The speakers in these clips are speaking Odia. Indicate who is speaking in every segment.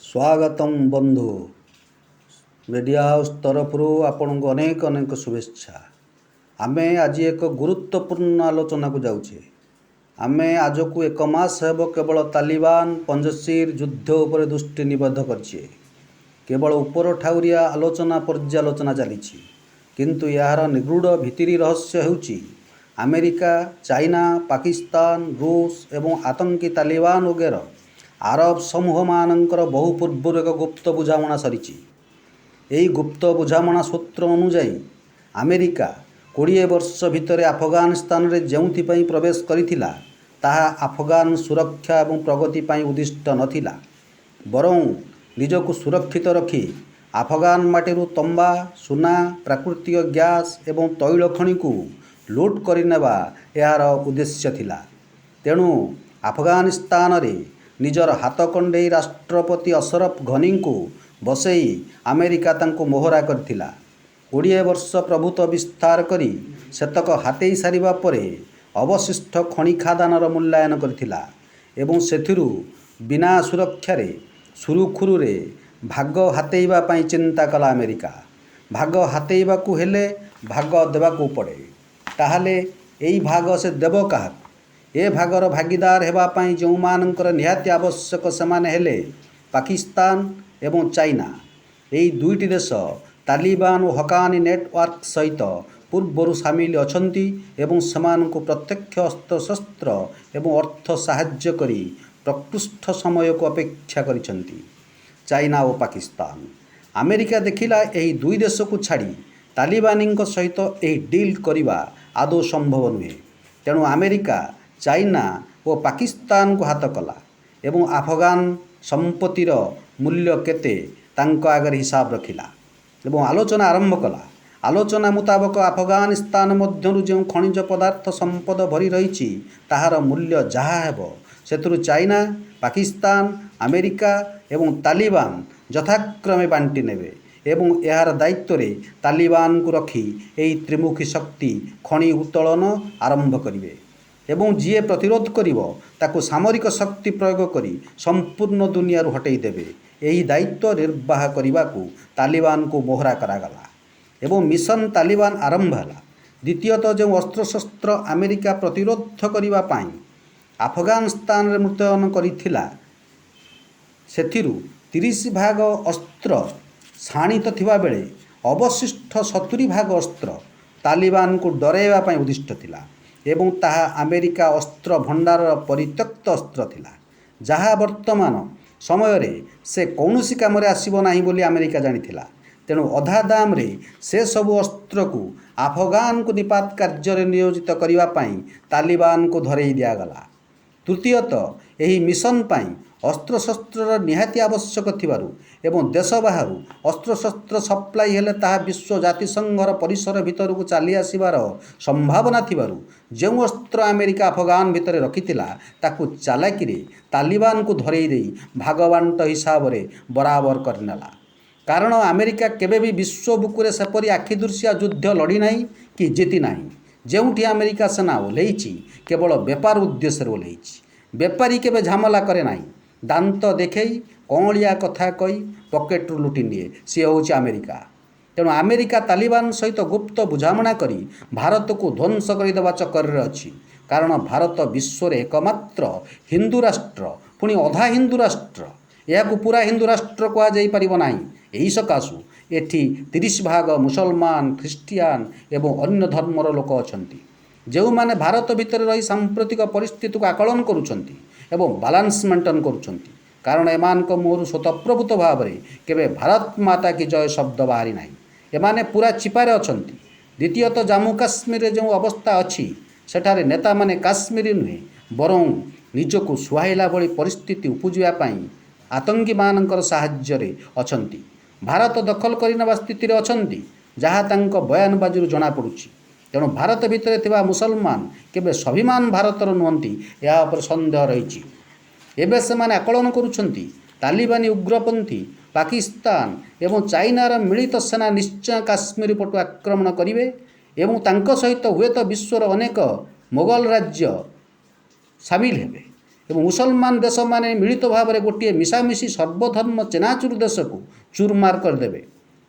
Speaker 1: ସ୍ୱାଗତମ ବନ୍ଧୁ। ମିଡ଼ିଆ ହାଉସ୍ ତରଫରୁ ଆପଣଙ୍କୁ ଅନେକ ଅନେକ ଶୁଭେଚ୍ଛା। ଆମେ ଆଜି ଏକ ଗୁରୁତ୍ୱପୂର୍ଣ୍ଣ ଆଲୋଚନାକୁ ଯାଉଛେ। ଆମେ ଆଜକୁ ଏକ ମାସ ହେବ କେବଳ ତାଲିବାନ ପଞ୍ଜଶୀର ଯୁଦ୍ଧ ଉପରେ ଦୃଷ୍ଟି ନିବଦ୍ଧ କରିଛେ। କେବଳ ଉପର ଠାଉରିଆ ଆଲୋଚନା ପର୍ଯ୍ୟାଲୋଚନା ଚାଲିଛି, କିନ୍ତୁ ଏହାର ନିଗୂଢ଼ ଭିତିରି ରହସ୍ୟ ହେଉଛି ଆମେରିକା, ଚାଇନା, ପାକିସ୍ତାନ, ରୁଷ ଏବଂ ଆତଙ୍କୀ ତାଲିବାନ ଓଗେର ଆରବ ସମୂହମାନଙ୍କର ବହୁ ପୂର୍ବରୁ ଏକ ଗୁପ୍ତ ବୁଝାମଣା ସରିଛି। ଏହି ଗୁପ୍ତ ବୁଝାମଣା ସୂତ୍ର ଅନୁଯାୟୀ ଆମେରିକା 20 ବର୍ଷ ଭିତରେ ଆଫଗାନିସ୍ତାନରେ ଯେଉଁଥିପାଇଁ ପ୍ରବେଶ କରିଥିଲା, ତାହା ଆଫଗାନ ସୁରକ୍ଷା ଏବଂ ପ୍ରଗତି ପାଇଁ ଉଦ୍ଦିଷ୍ଟ ନଥିଲା, ବରଂ ନିଜକୁ ସୁରକ୍ଷିତ ରଖି ଆଫଗାନ ମାଟିରୁ ତମ୍ବା, ସୁନା, ପ୍ରାକୃତିକ ଗ୍ୟାସ୍ ଏବଂ ତୈଳ ଖଣିକୁ ଲୁଟ୍ କରିନେବା ଏହାର ଉଦ୍ଦେଶ୍ୟ ଥିଲା। ତେଣୁ ଆଫଗାନିସ୍ତାନରେ ନିଜର ହାତକଣ୍ଢେଇ ରାଷ୍ଟ୍ରପତି ଅଶରଫ ଘନିଙ୍କୁ ବସେଇ ଆମେରିକା ତାଙ୍କୁ ମୋହରା କରିଥିଲା। 20 ବର୍ଷ ପ୍ରଭୁତ୍ୱ ବିସ୍ତାର କରି ସେତକ ହାତେଇ ସାରିବା ପରେ ଅବଶିଷ୍ଟ ଖଣି ଖାଦାନର ମୂଲ୍ୟାୟନ କରିଥିଲା ଏବଂ ସେଥିରୁ ବିନା ସୁରକ୍ଷାରେ ସୁରୁଖୁରୁରେ ଭାଗ ହାତେଇବା ପାଇଁ ଚିନ୍ତା କଲା ଆମେରିକା। ଭାଗ ହାତେଇବାକୁ ହେଲେ ଭାଗ ଦେବାକୁ ପଡ଼େ। ତାହେଲେ ଏଇ ଭାଗ ସେ ଦେବ କାହାକୁ? ଏ ଭାଗର ଭାଗୀଦାର ହେବା ପାଇଁ ଯେଉଁମାନଙ୍କର ନିହାତି ଆବଶ୍ୟକ, ସେମାନେ ହେଲେ ପାକିସ୍ତାନ ଏବଂ ଚାଇନା। ଏହି ଦୁଇଟି ଦେଶ ତାଲିବାନ ଓ ହକାନି ନେଟୱାର୍କ ସହିତ ପୂର୍ବରୁ ସାମିଲ ଅଛନ୍ତି ଏବଂ ସେମାନଙ୍କୁ ପ୍ରତ୍ୟକ୍ଷ ଅସ୍ତ୍ରଶସ୍ତ୍ର ଏବଂ ଅର୍ଥ ସାହାଯ୍ୟ କରି ପ୍ରକୃଷ୍ଟ ସମୟକୁ ଅପେକ୍ଷା କରିଛନ୍ତି ଚାଇନା ଓ ପାକିସ୍ତାନ। ଆମେରିକା ଦେଖିଲା, ଏହି ଦୁଇ ଦେଶକୁ ଛାଡ଼ି ତାଲିବାନୀଙ୍କ ସହିତ ଏହି ଡିଲ୍ କରିବା ଆଦୌ ସମ୍ଭବ ନୁହେଁ। ତେଣୁ ଆମେରିକା ଚାଇନା ଓ ପାକିସ୍ତାନକୁ ହାତ କଲା ଏବଂ ଆଫଗାନ ସମ୍ପତ୍ତିର ମୂଲ୍ୟ କେତେ ତାଙ୍କ ଆଗରେ ହିସାବ ରଖିଲା ଏବଂ ଆଲୋଚନା ଆରମ୍ଭ କଲା। ଆଲୋଚନା ମୁତାବକ ଆଫଗାନିସ୍ତାନ ମଧ୍ୟରୁ ଯେଉଁ ଖଣିଜ ପଦାର୍ଥ ସମ୍ପଦ ଭରି ରହିଛି, ତାହାର ମୂଲ୍ୟ ଯାହା ହେବ, ସେଥିରୁ ଚାଇନା, ପାକିସ୍ତାନ, ଆମେରିକା ଏବଂ ତାଲିବାନ ଯଥାକ୍ରମେ ବାଣ୍ଟି ନେବେ ଏବଂ ଏହାର ଦାୟିତ୍ୱରେ ତାଲିବାନକୁ ରଖି ଏହି ତ୍ରିମୁଖୀ ଶକ୍ତି ଖଣି ଉତ୍ତୋଳନ ଆରମ୍ଭ କରିବେ ଏବଂ ଯିଏ ପ୍ରତିରୋଧ କରିବ, ତାକୁ ସାମରିକ ଶକ୍ତି ପ୍ରୟୋଗ କରି ସମ୍ପୂର୍ଣ୍ଣ ଦୁନିଆରୁ ହଟେଇ ଦେବେ। ଏହି ଦାୟିତ୍ୱ ନିର୍ବାହ କରିବାକୁ ତାଲିବାନକୁ ମୋହରା କରାଗଲା ଏବଂ ମିଶନ ତାଲିବାନ ଆରମ୍ଭ ହେଲା। ଦ୍ୱିତୀୟତଃ, ଯେଉଁ ଅସ୍ତ୍ରଶସ୍ତ୍ର ଆମେରିକା ପ୍ରତିରୋଧ କରିବା ପାଇଁ ଆଫଗାନିସ୍ତାନରେ ମୁତୟନ କରିଥିଲା, ସେଥିରୁ 30 ଭାଗ ଅସ୍ତ୍ର ଶାଣିତ ଥିବାବେଳେ ଅବଶିଷ୍ଟ 70 ଭାଗ ଅସ୍ତ୍ର ତାଲିବାନକୁ ଡରାଇବା ପାଇଁ ଉଦ୍ଦିଷ୍ଟ ଥିଲା ଏବଂ ତାହା ଆମେରିକା ଅସ୍ତ୍ର ଭଣ୍ଡାରର ପରିତ୍ୟକ୍ତ ଅସ୍ତ୍ର ଥିଲା, ଯାହା ବର୍ତ୍ତମାନ ସମୟରେ ସେ କୌଣସି କାମରେ ଆସିବ ନାହିଁ ବୋଲି ଆମେରିକା ଜାଣିଥିଲା। ତେଣୁ ଅଧା ଦାମରେ ସେସବୁ ଅସ୍ତ୍ରକୁ ଆଫଗାନକୁ ନିପାତ କାର୍ଯ୍ୟରେ ନିୟୋଜିତ କରିବା ପାଇଁ ତାଲିବାନକୁ ଧରେଇ ଦିଆଗଲା। ତୃତୀୟତଃ, ଏହି ମିଶନ ପାଇଁ ଅସ୍ତ୍ରଶସ୍ତ୍ରର ନିହାତି ଆବଶ୍ୟକ ଥିବାରୁ ଏବଂ ଦେଶ ବାହାରୁ ଅସ୍ତ୍ରଶସ୍ତ୍ର ସପ୍ଲାଇ ହେଲେ ତାହା ବିଶ୍ୱ ଜାତିସଂଘର ପରିସର ଭିତରକୁ ଚାଲି ଆସିବାର ସମ୍ଭାବନା ଥିବାରୁ, ଯେଉଁ ଅସ୍ତ୍ର ଆମେରିକା ଆଫଗାନ ଭିତରେ ରଖିଥିଲା, ତାକୁ ଚାଲାକିରେ ତାଲିବାନକୁ ଧରେଇ ଦେଇ ଭାଗବାଣ୍ଟ ହିସାବରେ ବରାବର କରିନେଲା। କାରଣ ଆମେରିକା କେବେ ବି ବିଶ୍ୱ ବୁକୁରେ ସେପରି ଆଖିଦୃଶିଆ ଯୁଦ୍ଧ ଲଢ଼ିନାହିଁ କି ଜିତି ନାହିଁ। ଯେଉଁଠି ଆମେରିକା ସେନା ଓହ୍ଲେଇଛି, କେବଳ ବେପାର ଉଦ୍ଦେଶ୍ୟରେ ଓହ୍ଲେଇଛି। ବେପାରୀ କେବେ ଝାମେଲା କରେ ନାହିଁ। ଦାନ୍ତ ଦେଖେଇ କଅଁଳିଆ କଥା କହି ପକେଟରୁ ଲୁଟି ନିଏ। ସିଏ ହେଉଛି ଆମେରିକା। ତେଣୁ ଆମେରିକା ତାଲିବାନ ସହିତ ଗୁପ୍ତ ବୁଝାମଣା କରି ଭାରତକୁ ଧ୍ୱଂସ କରିଦେବା ଚକ୍କରରେ ଅଛି। କାରଣ ଭାରତ ବିଶ୍ୱରେ ଏକମାତ୍ର ହିନ୍ଦୁ ରାଷ୍ଟ୍ର, ପୁଣି ଅଧା ହିନ୍ଦୁ ରାଷ୍ଟ୍ର। ଏହାକୁ ପୁରା ହିନ୍ଦୁ ରାଷ୍ଟ୍ର କୁହାଯାଇପାରିବ ନାହିଁ। ଏହି ସକାଶୁ ଏଠି 30 ଭାଗ ମୁସଲମାନ, ଖ୍ରୀଷ୍ଟିଆନ ଏବଂ ଅନ୍ୟ ଧର୍ମର ଲୋକ ଅଛନ୍ତି, ଯେଉଁମାନେ ଭାରତ ଭିତରେ ରହି ସାମ୍ପ୍ରତିକ ପରିସ୍ଥିତିକୁ ଆକଳନ କରୁଛନ୍ତି ଏବଂ ବାଲାନ୍ସ ମେଣ୍ଟେନ୍ କରୁଛନ୍ତି। କାରଣ ଏମାନଙ୍କ ମୁହଁରୁ ସ୍ୱତଃପ୍ରଭୂତ ଭାବରେ କେବେ ଭାରତ ମାତା କି ଜୟ ଶବ୍ଦ ବାହାରି ନାହିଁ। ଏମାନେ ପୁରା ଚିପାରେ ଅଛନ୍ତି। ଦ୍ୱିତୀୟତଃ, ଜାମ୍ମୁ କାଶ୍ମୀରରେ ଯେଉଁ ଅବସ୍ଥା ଅଛି, ସେଠାରେ ନେତାମାନେ କାଶ୍ମୀରୀ ନୁହେଁ, ବରଂ ନିଜକୁ ସୁହାଇଲା ଭଳି ପରିସ୍ଥିତି ଉପୁଜିବା ପାଇଁ ଆତଙ୍କୀମାନଙ୍କର ସାହାଯ୍ୟରେ ଅଛନ୍ତି। ଭାରତ ଦଖଲ କରିନେବା ସ୍ଥିତିରେ ଅଛନ୍ତି, ଯାହା ତାଙ୍କ ବୟାନବାଜିରୁ ଜଣାପଡ଼ୁଛି। ତେଣୁ ଭାରତ ଭିତରେ ଥିବା ମୁସଲମାନ କେବେ ସ୍ୱାଭିମାନ ଭାରତର ନୁହନ୍ତି, ଏହା ଉପରେ ସନ୍ଦେହ ରହିଛି। ଏବେ ସେମାନେ ଆକଳନ କରୁଛନ୍ତି, ତାଲିବାନୀ ଉଗ୍ରପନ୍ଥୀ, ପାକିସ୍ତାନ ଏବଂ ଚାଇନାର ମିଳିତ ସେନା ନିଶ୍ଚୟ କାଶ୍ମୀର ପଟୁ ଆକ୍ରମଣ କରିବେ ଏବଂ ତାଙ୍କ ସହିତ ହୁଏତ ବିଶ୍ୱର ଅନେକ ମୋଗଲ ରାଜ୍ୟ ସାମିଲ ହେବେ। ଏବଂ ମୁସଲମାନ ଦେଶମାନେ ମିଳିତ ଭାବରେ ଗୋଟିଏ ମିଶାମିଶି ସର୍ବଧର୍ମ ଚେନାଚୁର ଦେଶକୁ ଚୁରମାର କରିଦେବେ।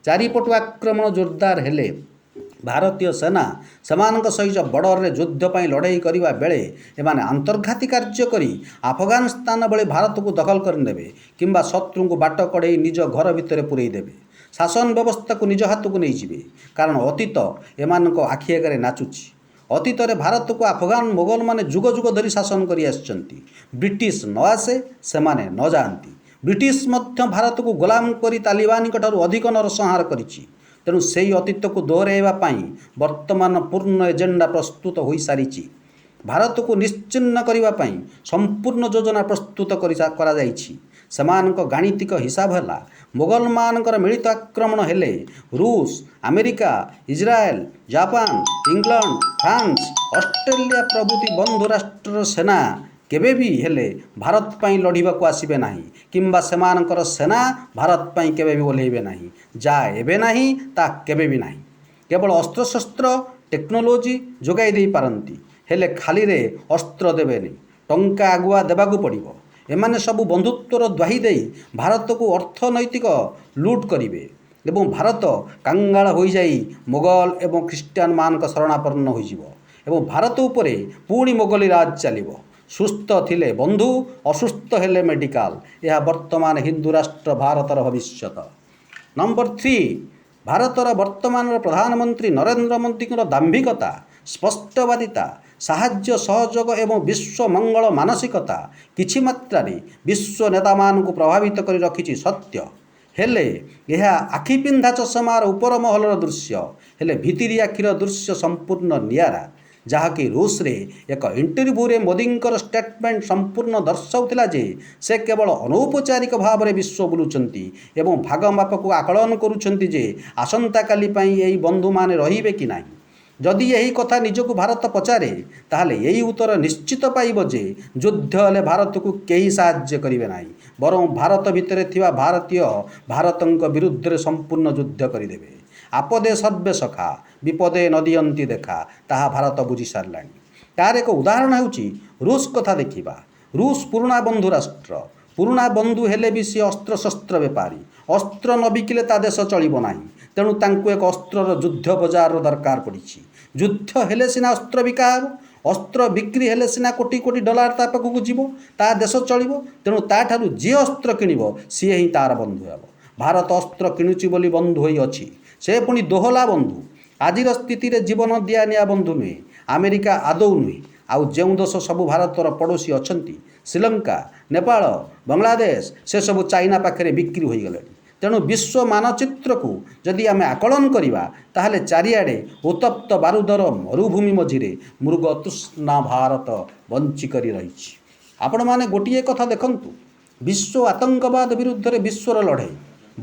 Speaker 1: ଚାରିପଟୁ ଆକ୍ରମଣ ଜୋରଦାର ହେଲେ ଭାରତୀୟ ସେନା ସେମାନଙ୍କ ସହିତ ବର୍ଡ଼ରରେ ଯୁଦ୍ଧ ପାଇଁ ଲଢ଼େଇ କରିବା ବେଳେ ଏମାନେ ଅନ୍ତର୍ଘାତୀ କାର୍ଯ୍ୟ କରି ଆଫଗାନିସ୍ତାନ ଭଳି ଭାରତକୁ ଦଖଲ କରିନେବେ କିମ୍ବା ଶତ୍ରୁଙ୍କୁ ବାଟ କଢ଼େଇ ନିଜ ଘର ଭିତରେ ପୂରେଇ ଦେବେ, ଶାସନ ବ୍ୟବସ୍ଥାକୁ ନିଜ ହାତକୁ ନେଇଯିବେ। କାରଣ ଅତୀତ ଏମାନଙ୍କ ଆଖି ଆଗରେ ନାଚୁଛି। ଅତୀତରେ ଭାରତକୁ ଆଫଗାନ ମୋଗଲମାନେ ଯୁଗ ଯୁଗ ଧରି ଶାସନ କରି ଆସିଛନ୍ତି। ବ୍ରିଟିଶ ନ ଆସେ, ସେମାନେ ନ ଯାଆନ୍ତି। ବ୍ରିଟିଶ ମଧ୍ୟ ଭାରତକୁ ଗୋଲାମ କରି ତାଲିବାନୀଙ୍କ ଠାରୁ ଅଧିକ ନରସଂହାର କରିଛି। ତେଣୁ ସେଇ ଅତୀତକୁ ଦୋହରାଇବା ପାଇଁ ବର୍ତ୍ତମାନ ପୂର୍ଣ୍ଣ ଏଜେଣ୍ଡା ପ୍ରସ୍ତୁତ ହୋଇସାରିଛି। ଭାରତକୁ ନିଶ୍ଚିହ୍ନ କରିବା ପାଇଁ ସମ୍ପୂର୍ଣ୍ଣ ଯୋଜନା ପ୍ରସ୍ତୁତ କରାଯାଇଛି। ସେମାନଙ୍କ ଗାଣିତିକ ହିସାବ ହେଲା, ମୋଗଲମାନଙ୍କର ମିଳିତ ଆକ୍ରମଣ ହେଲେ ରୁଷ, America, Israel, Japan, England, France, Australia ପ୍ରଭୃତି ବନ୍ଧୁ ରାଷ୍ଟ୍ରର ସେନା କେବେ ବି ହେଲେ ଭାରତ ପାଇଁ ଲଢ଼ିବାକୁ ଆସିବେ ନାହିଁ କିମ୍ବା ସେମାନଙ୍କର ସେନା ଭାରତ ପାଇଁ କେବେ ବି ଓହ୍ଲେଇବେ ନାହିଁ। ଯାହା ଏବେ ନାହିଁ, ତାହା କେବେ ବି ନାହିଁ। କେବଳ ଅସ୍ତ୍ରଶସ୍ତ୍ର, ଟେକ୍ନୋଲୋଜି ଯୋଗାଇ ଦେଇପାରନ୍ତି, ହେଲେ ଖାଲିରେ ଅସ୍ତ୍ର ଦେବେନି, ଟଙ୍କା ଆଗୁଆ ଦେବାକୁ ପଡ଼ିବ। ଏମାନେ ସବୁ ବନ୍ଧୁତ୍ୱର ଦ୍ୱାହି ଦେଇ ଭାରତକୁ ଅର୍ଥନୈତିକ ଲୁଟ୍ କରିବେ ଏବଂ ଭାରତ କାଙ୍ଗାଳ ହୋଇଯାଇ ମୋଗଲ ଏବଂ ଖ୍ରୀଷ୍ଟିଆନମାନଙ୍କ ଶରଣାପନ୍ନ ହୋଇଯିବ ଏବଂ ଭାରତ ଉପରେ ପୁଣି ମୋଗଲି ରାଜ ଚାଲିବ। ସୁସ୍ଥ ଥିଲେ ବନ୍ଧୁ, ଅସୁସ୍ଥ ହେଲେ ମେଡ଼ିକାଲ। ଏହା ବର୍ତ୍ତମାନ ହିନ୍ଦୁ ରାଷ୍ଟ୍ର ଭାରତର ଭବିଷ୍ୟତ। ନମ୍ବର 3, ଭାରତର ବର୍ତ୍ତମାନର ପ୍ରଧାନମନ୍ତ୍ରୀ ନରେନ୍ଦ୍ର ମୋଦିଙ୍କର ଦାମ୍ଭିକତା, ସ୍ପଷ୍ଟବାଦିତା, ସାହାଯ୍ୟ ସହଯୋଗ ଏବଂ ବିଶ୍ୱ ମଙ୍ଗଳ ମାନସିକତା କିଛି ମାତ୍ରାରେ ବିଶ୍ୱ ନେତାମାନଙ୍କୁ ପ୍ରଭାବିତ କରି ରଖିଛି ସତ୍ୟ। ହେଲେ ଏହା ଆଖି ପିନ୍ଧା ଚଷମାର ଉପର ମହଲର ଦୃଶ୍ୟ, ହେଲେ ଭିତିରି ଆଖିର ଦୃଶ୍ୟ ସମ୍ପୂର୍ଣ୍ଣ ନିଆରା, ଯାହାକି ରୁଷରେ ଏକ ଇଣ୍ଟରଭ୍ୟୁରେ ମୋଦିଙ୍କର ଷ୍ଟେଟମେଣ୍ଟ ସମ୍ପୂର୍ଣ୍ଣ ଦର୍ଶାଉଥିଲା ଯେ ସେ କେବଳ ଅନୌପଚାରିକ ଭାବରେ ବିଶ୍ୱ ବୁଲୁଛନ୍ତି ଏବଂ ଭାଗମାପକୁ ଆକଳନ କରୁଛନ୍ତି ଯେ ଆସନ୍ତାକାଲି ପାଇଁ ଏହି ବନ୍ଧୁମାନେ ରହିବେ କି ନାହିଁ। ଯଦି ଏହି କଥା ନିଜକୁ ଭାରତ ପଚାରେ, ତାହେଲେ ଏହି ଉତ୍ତର ନିଶ୍ଚିତ ପାଇବ ଯେ ଯୁଦ୍ଧ ହେଲେ ଭାରତକୁ କେହି ସାହାଯ୍ୟ କରିବେ ନାହିଁ, ବରଂ ଭାରତ ଭିତରେ ଥିବା ଭାରତୀୟ ଭାରତଙ୍କ ବିରୁଦ୍ଧରେ ସମ୍ପୂର୍ଣ୍ଣ ଯୁଦ୍ଧ କରିଦେବେ। ଆପଦେ ସର୍ବେ ସଖା, ବିପଦେ ନ ଦିଅନ୍ତି ଦେଖା, ତାହା ଭାରତ ବୁଝି ସାରିଲାଣି। ତାର ଏକ ଉଦାହରଣ ହେଉଛି ରୁଷ କଥା ଦେଖିବା। ରୁଷ ପୁରୁଣା ବନ୍ଧୁ ରାଷ୍ଟ୍ର। ପୁରୁଣା ବନ୍ଧୁ ହେଲେ ବି ସିଏ ଅସ୍ତ୍ରଶସ୍ତ୍ର ବେପାରୀ। ଅସ୍ତ୍ର ନ ବିକିଲେ ତା ଦେଶ ଚଳିବ ନାହିଁ। ତେଣୁ ତାଙ୍କୁ ଏକ ଅସ୍ତ୍ରର ଯୁଦ୍ଧ ବଜାରର ଦରକାର ପଡ଼ିଛି। ଯୁଦ୍ଧ ହେଲେ ସିନା ଅସ୍ତ୍ର ବିକା ହେବ, ଅସ୍ତ୍ର ବିକ୍ରି ହେଲେ ସିନା କୋଟି କୋଟି ଡଲାର ତା ପାଖକୁ ଯିବ, ତା ଦେଶ ଚଳିବ। ତେଣୁ ତାଠାରୁ ଯିଏ ଅସ୍ତ୍ର କିଣିବ, ସିଏ ହିଁ ତାର ବନ୍ଧୁ ହେବ। ଭାରତ ଅସ୍ତ୍ର କିଣୁଛି ବୋଲି ବନ୍ଧୁ ହୋଇଅଛି। ସେ ପୁଣି ଦୋହଲା ବନ୍ଧୁ, ଆଜିର ସ୍ଥିତିରେ ଜୀବନ ଦିଆ ନିଆ ବନ୍ଧୁ ନୁହେଁ। ଆମେରିକା ଆଦୌ ନୁହେଁ। ଆଉ ଯେଉଁ ଦେଶ ସବୁ ଭାରତର ପଡ଼ୋଶୀ ଅଛନ୍ତି, ଶ୍ରୀଲଙ୍କା, ନେପାଳ, ବାଂଲାଦେଶ, ସେସବୁ ଚାଇନା ପାଖରେ ବିକ୍ରି ହୋଇଗଲେଣି। ତେଣୁ ବିଶ୍ୱ ମାନଚିତ୍ରକୁ ଯଦି ଆମେ ଆକଳନ କରିବା, ତାହେଲେ ଚାରିଆଡ଼େ ଉତ୍ତପ୍ତ ବାରୁଦର ମରୁଭୂମି ମଝିରେ ମୃଗ ତୃଷ୍ଣା ଭାରତ ବଞ୍ଚିକରି ରହିଛି। ଆପଣମାନେ ଗୋଟିଏ କଥା ଦେଖନ୍ତୁ, ବିଶ୍ୱ ଆତଙ୍କବାଦ ବିରୁଦ୍ଧରେ ବିଶ୍ୱର ଲଢ଼େଇ,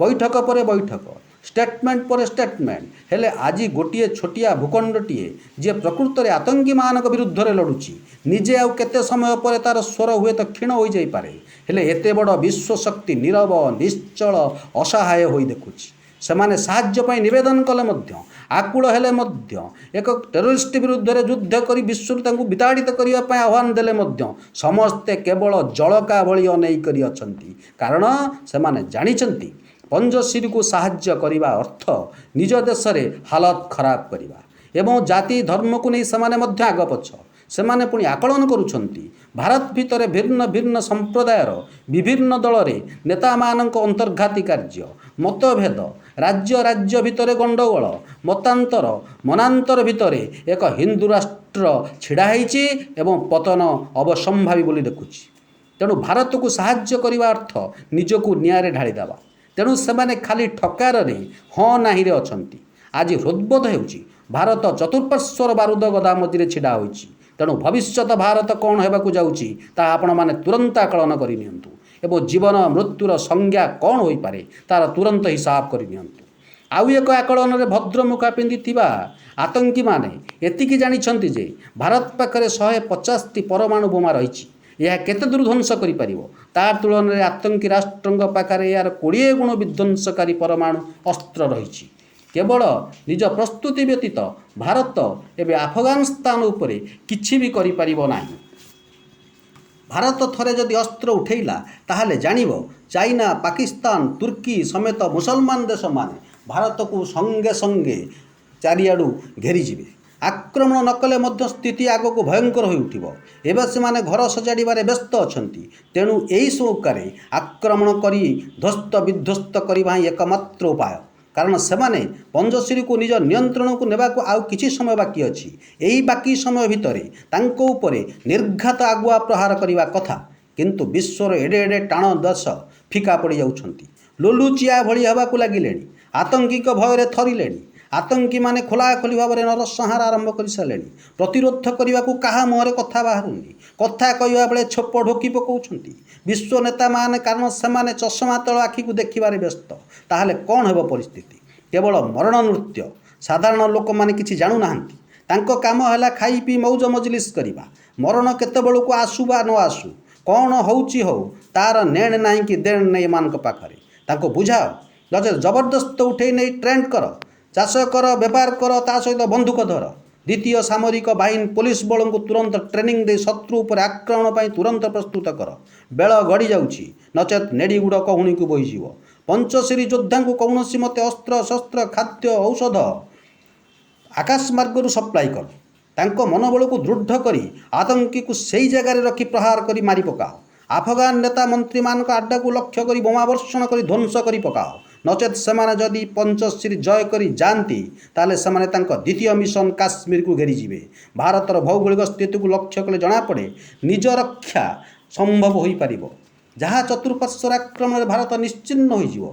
Speaker 1: ବୈଠକ ପରେ ବୈଠକ, ଷ୍ଟେଟମେଣ୍ଟ ପରେ ଷ୍ଟେଟମେଣ୍ଟ, ହେଲେ ଆଜି ଗୋଟିଏ ଛୋଟିଆ ଭୂଖଣ୍ଡଟିଏ ଯିଏ ପ୍ରକୃତରେ ଆତଙ୍କୀମାନଙ୍କ ବିରୁଦ୍ଧରେ ଲଢ଼ୁଛି, ନିଜେ ଆଉ କେତେ ସମୟ ପରେ ତା'ର ସ୍ୱର ହୁଏତ କ୍ଷୀଣ ହୋଇଯାଇପାରେ, ହେଲେ ଏତେ ବଡ଼ ବିଶ୍ୱ ଶକ୍ତି ନୀରବ, ନିଶ୍ଚଳ, ଅସହାୟ ହୋଇ ଦେଖୁଛି। ସେମାନେ ସାହାଯ୍ୟ ପାଇଁ ନିବେଦନ କଲେ ମଧ୍ୟ, ଆକୁଳ ହେଲେ ମଧ୍ୟ, ଏକ ଟେରୋରିଷ୍ଟ ବିରୁଦ୍ଧରେ ଯୁଦ୍ଧ କରି ବିଶ୍ୱରୁ ତାଙ୍କୁ ବିତାଡ଼ିତ କରିବା ପାଇଁ ଆହ୍ୱାନ ଦେଲେ ମଧ୍ୟ ସମସ୍ତେ କେବଳ ଜଳକା ଭଳି ଅନେଇ କରି ଅଛନ୍ତି। କାରଣ ସେମାନେ ଜାଣିଛନ୍ତି, ପଞ୍ଜଶିରକୁ ସାହାଯ୍ୟ କରିବା ଅର୍ଥ ନିଜ ଦେଶରେ ହାଲତ ଖରାପ କରିବା ଏବଂ ଜାତି ଧର୍ମକୁ ନେଇ ସେମାନେ ମଧ୍ୟ ଆଗପଛ। ସେମାନେ ପୁଣି ଆକଳନ କରୁଛନ୍ତି, ଭାରତ ଭିତରେ ଭିନ୍ନ ଭିନ୍ନ ସମ୍ପ୍ରଦାୟର ବିଭିନ୍ନ ଦଳରେ ନେତାମାନଙ୍କ ଅନ୍ତର୍ଘାତୀ କାର୍ଯ୍ୟ, ମତଭେଦ, ରାଜ୍ୟ ରାଜ୍ୟ ଭିତରେ ଗଣ୍ଡଗୋଳ, ମତାନ୍ତର ମନାନ୍ତର ଭିତରେ ଏକ ହିନ୍ଦୁ ରାଷ୍ଟ୍ର ଛିଡ଼ା ହେଇଛି ଏବଂ ପତନ ଅବସମ୍ଭାବୀ ବୋଲି ଦେଖୁଛି। ତେଣୁ ଭାରତକୁ ସାହାଯ୍ୟ କରିବା ଅର୍ଥ ନିଜକୁ ନିଆଁରେ ଢାଳିଦେବା। ତେଣୁ ସେମାନେ ଖାଲି ଠକାରରେ ହଁ ନାହିଁରେ ଅଛନ୍ତି। ଆଜି ହୃଦବୋଧ ହେଉଛି, ଭାରତ ଚତୁଃପାର୍ଶ୍ୱର ବାରୁଦ ଗଦା ମଝିରେ ଛିଡ଼ା ହୋଇଛି। ତେଣୁ ଭବିଷ୍ୟତ ଭାରତ କ'ଣ ହେବାକୁ ଯାଉଛି, ତାହା ଆପଣମାନେ ତୁରନ୍ତ ଆକଳନ କରିନିଅନ୍ତୁ ଏବଂ ଜୀବନ ମୃତ୍ୟୁର ସଂଜ୍ଞା କ'ଣ ହୋଇପାରେ, ତାର ତୁରନ୍ତ ହିସାବ କରିନିଅନ୍ତୁ। ଆଉ ଏକ ଆକଳନରେ ଭଦ୍ରମୁଖା ପିନ୍ଧିଥିବା ଆତଙ୍କୀମାନେ ଏତିକି ଜାଣିଛନ୍ତି ଯେ ଭାରତ ପାଖରେ 150ଟି ପରମାଣୁ ବୋମା ରହିଛି। ଏହା କେତେ ଦୂର ଧ୍ୱଂସ କରିପାରିବ? ତା ତୁଳନାରେ ଆତଙ୍କୀ ରାଷ୍ଟ୍ରଙ୍କ ପାଖରେ ଏହାର 20 ଗୁଣ ବିଧ୍ୱଂସକାରୀ ପରମାଣୁ ଅସ୍ତ୍ର ରହିଛି। କେବଳ ନିଜ ପ୍ରସ୍ତୁତି ବ୍ୟତୀତ ଭାରତ ଏବେ ଆଫଗାନିସ୍ତାନ ଉପରେ କିଛି ବି କରିପାରିବ ନାହିଁ। ଭାରତ ଥରେ ଯଦି ଅସ୍ତ୍ର ଉଠେଇଲା, ତାହେଲେ ଜାଣିବ ଚାଇନା, ପାକିସ୍ତାନ, ତୁର୍କୀ ସମେତ ମୁସଲମାନ ଦେଶମାନେ ଭାରତକୁ ସଙ୍ଗେ ସଙ୍ଗେ ଚାରିଆଡ଼ୁ ଘେରିଯିବେ। ଆକ୍ରମଣ ନ କଲେ ମଧ୍ୟ ସ୍ଥିତି ଆଗକୁ ଭୟଙ୍କର ହୋଇଉଠିବ। ଏବେ ସେମାନେ ଘର ସଜାଡ଼ିବାରେ ବ୍ୟସ୍ତ ଅଛନ୍ତି। ତେଣୁ ଏଇ ମୌକାରେ ଆକ୍ରମଣ କରି ଧ୍ୱସ୍ତ ବିଧ୍ୱସ୍ତ କରିବା ହିଁ ଏକମାତ୍ର ଉପାୟ। କାରଣ ସେମାନେ ପଞ୍ଜଶିରକୁ ନିଜ ନିୟନ୍ତ୍ରଣକୁ ନେବାକୁ ଆଉ କିଛି ସମୟ ବାକି ଅଛି। ଏହି ବାକି ସମୟ ଭିତରେ ତାଙ୍କ ଉପରେ ନିର୍ଘାତ ଆଗୁଆ ପ୍ରହାର କରିବା କଥା। କିନ୍ତୁ ବିଶ୍ୱର ଏଡ଼େ ଏଡ଼େ ଟାଣ ଦେଶ ଫିକା ପଡ଼ିଯାଉଛନ୍ତି। ଲୁଲୁଚିଆ ଭଳି ହେବାକୁ ଲାଗିଲେଣି। ଆତଙ୍କୀଙ୍କ ଭୟରେ ଥରିଲେଣି। ଆତଙ୍କୀମାନେ ଖୋଲାଖୋଲି ଭାବରେ ନରସଂହାର ଆରମ୍ଭ କରିସାରିଲେଣି। ପ୍ରତିରୋଧ କରିବାକୁ କାହା ମୁହଁରେ କଥା ବାହାରୁନି। କଥା କହିବା ବେଳେ ଛେପ ଢୋକି ପକାଉଛନ୍ତି ବିଶ୍ୱ ନେତାମାନେ, କାରଣ ସେମାନେ ଚଷମା ତଳ ଆଖିକୁ ଦେଖିବାରେ ବ୍ୟସ୍ତ। ତାହେଲେ କ'ଣ ହେବ ପରିସ୍ଥିତି? କେବଳ ମରଣ ନୃତ୍ୟ। ସାଧାରଣ ଲୋକମାନେ କିଛି ଜାଣୁନାହାନ୍ତି। ତାଙ୍କ କାମ ହେଲା ଖାଇ ପିଇ ମଉଜ ମଜଲିସ କରିବା। ମରଣ କେତେବେଳକୁ ଆସୁ ବା ନ ଆସୁ, କ'ଣ ହେଉଛି ହଉ, ତା'ର ନେଣ ନାହିଁ କି ଦେଣ ନାହିଁ ଏମାନଙ୍କ ପାଖରେ। ତାଙ୍କୁ ବୁଝାଅ, ନଚେତ ଜବରଦସ୍ତ ଉଠେଇ ନେଇ ଟ୍ରେଣ୍ଡ କର। ଚାଷ କର, ବେପାର କର, ତା ସହିତ ବନ୍ଧୁକ ଧର। ଦ୍ୱିତୀୟ ସାମରିକ ବାହିନୀ ପୋଲିସ ବଳଙ୍କୁ ତୁରନ୍ତ ଟ୍ରେନିଂ ଦେଇ ଶତ୍ରୁ ଉପରେ ଆକ୍ରମଣ ପାଇଁ ତୁରନ୍ତ ପ୍ରସ୍ତୁତ କର। ବେଳ ଗଡ଼ିଯାଉଛି, ନଚେତ୍ ନେଡ଼ିଗୁଡ଼ କହୁଣୀକୁ ବୋହିଯିବ। ପଞ୍ଚଶିରୀ ଯୋଦ୍ଧାଙ୍କୁ କୌଣସି ମତେ ଅସ୍ତ୍ର ଶସ୍ତ୍ର, ଖାଦ୍ୟ, ଔଷଧ ଆକାଶ ମାର୍ଗରୁ ସପ୍ଲାଇ କର। ତାଙ୍କ ମନୋବଳକୁ ଦୃଢ଼ କରି ଆତଙ୍କୀକୁ ସେଇ ଜାଗାରେ ରଖି ପ୍ରହାର କରି ମାରି ପକାଅ। ଆଫଗାନ ନେତା ମନ୍ତ୍ରୀମାନଙ୍କ ଆଡ୍ଡାକୁ ଲକ୍ଷ୍ୟ କରି ବୋମା ବର୍ଷଣ କରି ଧ୍ୱଂସ କରି ପକାଅ। ନଚେତ୍ ସେମାନେ ଯଦି ପଞ୍ଚଶିରୀ ଜୟ କରି ଯାଆନ୍ତି, ତାହେଲେ ସେମାନେ ତାଙ୍କ ଦ୍ୱିତୀୟ ମିଶନ କାଶ୍ମୀରକୁ ଘେରିଯିବେ। ଭାରତର ଭୌଗୋଳିକ ସ୍ଥିତିକୁ ଲକ୍ଷ୍ୟ କଲେ ଜଣାପଡ଼େ ନିଜ ରକ୍ଷା ସମ୍ଭବ ହୋଇପାରିବ, ଯାହା ଚତୁଃପାର୍ଶ୍ୱର ଆକ୍ରମଣରେ ଭାରତ ନିଶ୍ଚିହ୍ନ ହୋଇଯିବ।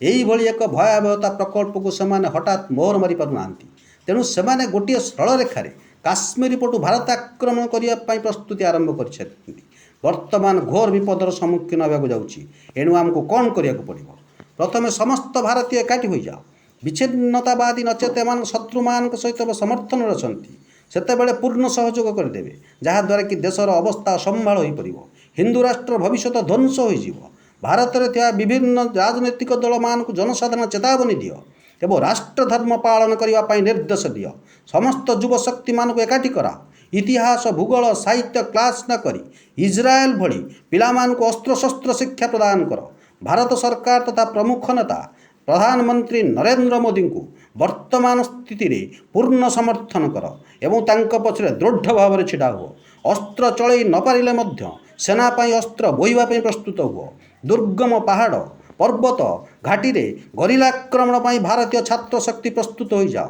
Speaker 1: ଏଇଭଳି ଏକ ଭୟାବହତା ପ୍ରକଳ୍ପକୁ ସେମାନେ ହଠାତ୍ ମୋହର ମାରିପାରୁନାହାନ୍ତି। ତେଣୁ ସେମାନେ ଗୋଟିଏ ସରଳରେଖାରେ କାଶ୍ମୀର ପଟୁ ଭାରତ ଆକ୍ରମଣ କରିବା ପାଇଁ ପ୍ରସ୍ତୁତି ଆରମ୍ଭ କରିଛନ୍ତି। ବର୍ତ୍ତମାନ ଘୋର ବିପଦର ସମ୍ମୁଖୀନ ହେବାକୁ ଯାଉଛି। ଏଣୁ ଆମକୁ କ'ଣ କରିବାକୁ ପଡ଼ିବ? ପ୍ରଥମେ ସମସ୍ତ ଭାରତୀୟ ଏକାଠି ହୋଇଯାଅ। ବିଚ୍ଛିନ୍ନତାବାଦୀ ନଚେତ ଏମାନଙ୍କ ଶତ୍ରୁମାନଙ୍କ ସହିତ ସମର୍ଥନରେ ଅଛନ୍ତି, ସେତେବେଳେ ପୂର୍ଣ୍ଣ ସହଯୋଗ କରିଦେବେ, ଯାହାଦ୍ୱାରା କି ଦେଶର ଅବସ୍ଥା ଅସମ୍ଭାଳ ହୋଇପଡ଼ିବ। ହିନ୍ଦୁ ରାଷ୍ଟ୍ର ଭବିଷ୍ୟତ ଧ୍ୱଂସ ହୋଇଯିବ। ଭାରତରେ ଥିବା ବିଭିନ୍ନ ରାଜନୈତିକ ଦଳମାନଙ୍କୁ ଜନସାଧାରଣ ଚେତାବନୀ ଦିଅ ଏବଂ ରାଷ୍ଟ୍ର ଧର୍ମ ପାଳନ କରିବା ପାଇଁ ନିର୍ଦ୍ଦେଶ ଦିଅ। ସମସ୍ତ ଯୁବଶକ୍ତିମାନଙ୍କୁ ଏକାଠି କରାଅ। ଇତିହାସ, ଭୂଗୋଳ, ସାହିତ୍ୟ କ୍ଲାସ୍ ନ କରି ଇସ୍ରାଏଲ ଭଳି ପିଲାମାନଙ୍କୁ ଅସ୍ତ୍ରଶସ୍ତ୍ର ଶିକ୍ଷା ପ୍ରଦାନ କର। ଭାରତ ସରକାର ତଥା ପ୍ରମୁଖ ନେତା ପ୍ରଧାନମନ୍ତ୍ରୀ ନରେନ୍ଦ୍ର ମୋଦିଙ୍କୁ ବର୍ତ୍ତମାନ ସ୍ଥିତିରେ ପୂର୍ଣ୍ଣ ସମର୍ଥନ କର ଏବଂ ତାଙ୍କ ପଛରେ ଦୃଢ଼ ଭାବରେ ଛିଡ଼ା ହୁଅ। ଅସ୍ତ୍ର ଚଳେଇ ନପାରିଲେ ମଧ୍ୟ ସେନା ପାଇଁ ଅସ୍ତ୍ର ବୋହିବା ପାଇଁ ପ୍ରସ୍ତୁତ ହୁଅ। ଦୁର୍ଗମ ପାହାଡ଼, ପର୍ବତ, ଘାଟିରେ ଗରିଲା ଆକ୍ରମଣ ପାଇଁ ଭାରତୀୟ ଛାତ୍ର ଶକ୍ତି ପ୍ରସ୍ତୁତ ହୋଇଯାଅ।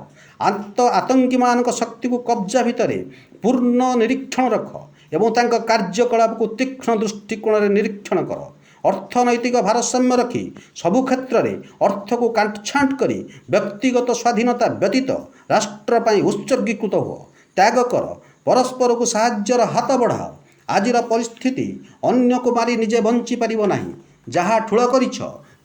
Speaker 1: ଆତଙ୍କୀମାନଙ୍କ ଶକ୍ତିକୁ କବ୍ଜା ଭିତରେ ପୂର୍ଣ୍ଣ ନିରୀକ୍ଷଣ ରଖ ଏବଂ ତାଙ୍କ କାର୍ଯ୍ୟକଳାପକୁ ତୀକ୍ଷ୍ଣ ଦୃଷ୍ଟିକୋଣରେ ନିରୀକ୍ଷଣ କର। ଅର୍ଥନୈତିକ ଭାରସାମ୍ୟ ରଖି ସବୁ କ୍ଷେତ୍ରରେ ଅର୍ଥକୁ କାଣ୍ଟଛାଣ୍ଟ କରି ବ୍ୟକ୍ତିଗତ ସ୍ୱାଧୀନତା ବ୍ୟତୀତ ରାଷ୍ଟ୍ର ପାଇଁ ଉତ୍ସର୍ଗୀକୃତ ହୁଅ। ତ୍ୟାଗ କର, ପରସ୍ପରକୁ ସାହାଯ୍ୟର ହାତ ବଢ଼ାଅ। ଆଜିର ପରିସ୍ଥିତି ଅନ୍ୟକୁ ମାରି ନିଜେ ବଞ୍ଚିପାରିବ ନାହିଁ। ଯାହା ଠୁଳ କରିଛ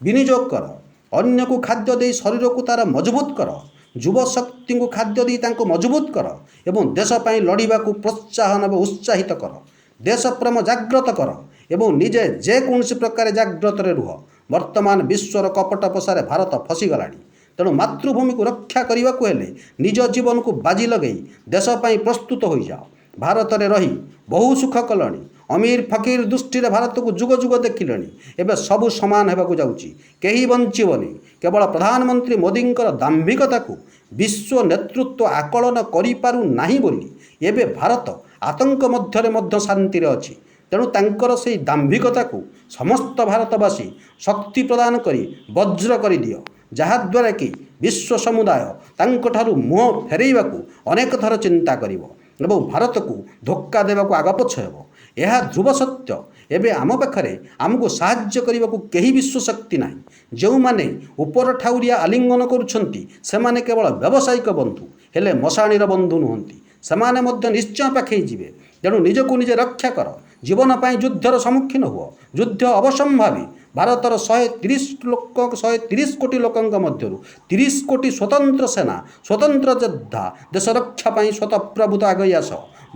Speaker 1: ବିନିଯୋଗ କର। ଅନ୍ୟକୁ ଖାଦ୍ୟ ଦେଇ ଶରୀରକୁ ତା'ର ମଜବୁତ କର। ଯୁବଶକ୍ତିଙ୍କୁ ଖାଦ୍ୟ ଦେଇ ତାଙ୍କୁ ମଜବୁତ କର ଏବଂ ଦେଶ ପାଇଁ ଲଢ଼ିବାକୁ ପ୍ରୋତ୍ସାହନ ଏବଂ ଉତ୍ସାହିତ କର। ଦେଶପ୍ରେମ ଜାଗ୍ରତ କର ଏବଂ ନିଜେ ଯେକୌଣସି ପ୍ରକାରେ ଜାଗ୍ରତରେ ରୁହ। ବର୍ତ୍ତମାନ ବିଶ୍ୱର କପଟ ପଶାରେ ଭାରତ ଫସିଗଲାଣି। ତେଣୁ ମାତୃଭୂମିକୁ ରକ୍ଷା କରିବାକୁ ହେଲେ ନିଜ ଜୀବନକୁ ବାଜି ଲଗାଇ ଦେଶ ପାଇଁ ପ୍ରସ୍ତୁତ ହୋଇଯାଅ। ଭାରତରେ ରହି ବହୁ ସୁଖ କଲଣି। ଅମୀର ଫକୀର ଦୃଷ୍ଟିରେ ଭାରତକୁ ଯୁଗ ଯୁଗ ଦେଖିଲେଣି। ଏବେ ସବୁ ସମାନ ହେବାକୁ ଯାଉଛି, କେହି ବଞ୍ଚିବନି। କେବଳ ପ୍ରଧାନମନ୍ତ୍ରୀ ମୋଦିଙ୍କର ଦାମ୍ଭିକତାକୁ ବିଶ୍ୱ ନେତୃତ୍ୱ ଆକଳନ କରିପାରୁନାହିଁ ବୋଲି ଏବେ ଭାରତ ଆତଙ୍କ ମଧ୍ୟରେ ମଧ୍ୟ ଶାନ୍ତିରେ ଅଛି। ତେଣୁ ତାଙ୍କର ସେଇ ଦାମ୍ଭିକତାକୁ ସମସ୍ତ ଭାରତବାସୀ ଶକ୍ତି ପ୍ରଦାନ କରି ବଜ୍ର କରିଦିଅ, ଯାହାଦ୍ୱାରା କି ବିଶ୍ୱ ସମୁଦାୟ ତାଙ୍କଠାରୁ ମୁହଁ ଫେରାଇବାକୁ ଅନେକ ଥର ଚିନ୍ତା କରିବ ଏବଂ ଭାରତକୁ ଧୋକ୍କା ଦେବାକୁ ଆଗପଛ ହେବ। ଏହା ଧ୍ରୁବ ସତ୍ୟ। ଏବେ ଆମ ପାଖରେ ଆମକୁ ସାହାଯ୍ୟ କରିବାକୁ କେହି ବିଶ୍ୱଶକ୍ତି ନାହିଁ। ଯେଉଁମାନେ ଉପର ଠାଉରିଆ ଆଲିଙ୍ଗନ କରୁଛନ୍ତି, ସେମାନେ କେବଳ ବ୍ୟବସାୟିକ ବନ୍ଧୁ, ହେଲେ ମଶାଣିର ବନ୍ଧୁ ନୁହନ୍ତି। ସେମାନେ ମଧ୍ୟ ନିଶ୍ଚୟ ପାଖେଇ ଯିବେ। ତେଣୁ ନିଜକୁ ନିଜେ ରକ୍ଷା କର। ଜୀବନ ପାଇଁ ଯୁଦ୍ଧର ସମ୍ମୁଖୀନ ହୁଅ। ଯୁଦ୍ଧ ଅବସମ୍ଭାବୀ। ଭାରତର 130 ଲୋକ, 130 କୋଟି ଲୋକଙ୍କ ମଧ୍ୟରୁ 30 କୋଟି ସ୍ୱତନ୍ତ୍ର ସେନା, ସ୍ୱତନ୍ତ୍ର ଯୋଦ୍ଧା। ଦେଶ ରକ୍ଷା ପାଇଁ ସ୍ୱତଃପ୍ରଭୂତ ଆଗେଇ ଆସ,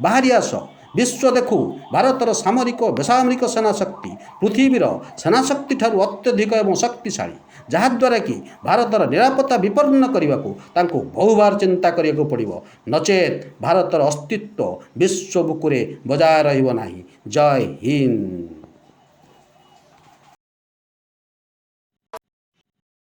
Speaker 1: ବାହାରି ଆସ। ବିଶ୍ୱ ଦେଖୁ ଭାରତର ସାମରିକ ବେସାମରିକ ସେନା ଶକ୍ତି ପୃଥିବୀର ସେନା ଶକ୍ତିଠାରୁ ଅତ୍ୟଧିକ ଏବଂ ଶକ୍ତିଶାଳୀ, ଯାହାଦ୍ୱାରା କି ଭାରତର ନିରାପତ୍ତା ବିପନ୍ନ କରିବାକୁ ତାଙ୍କୁ ବହୁବାର ଚିନ୍ତା କରିବାକୁ ପଡ଼ିବ। ନଚେତ୍ ଭାରତର ଅସ୍ତିତ୍ୱ ବିଶ୍ୱ ବୁକୁରେ ବଜାୟ ରହିବ ନାହିଁ। ଜୟ ହିନ୍ଦ।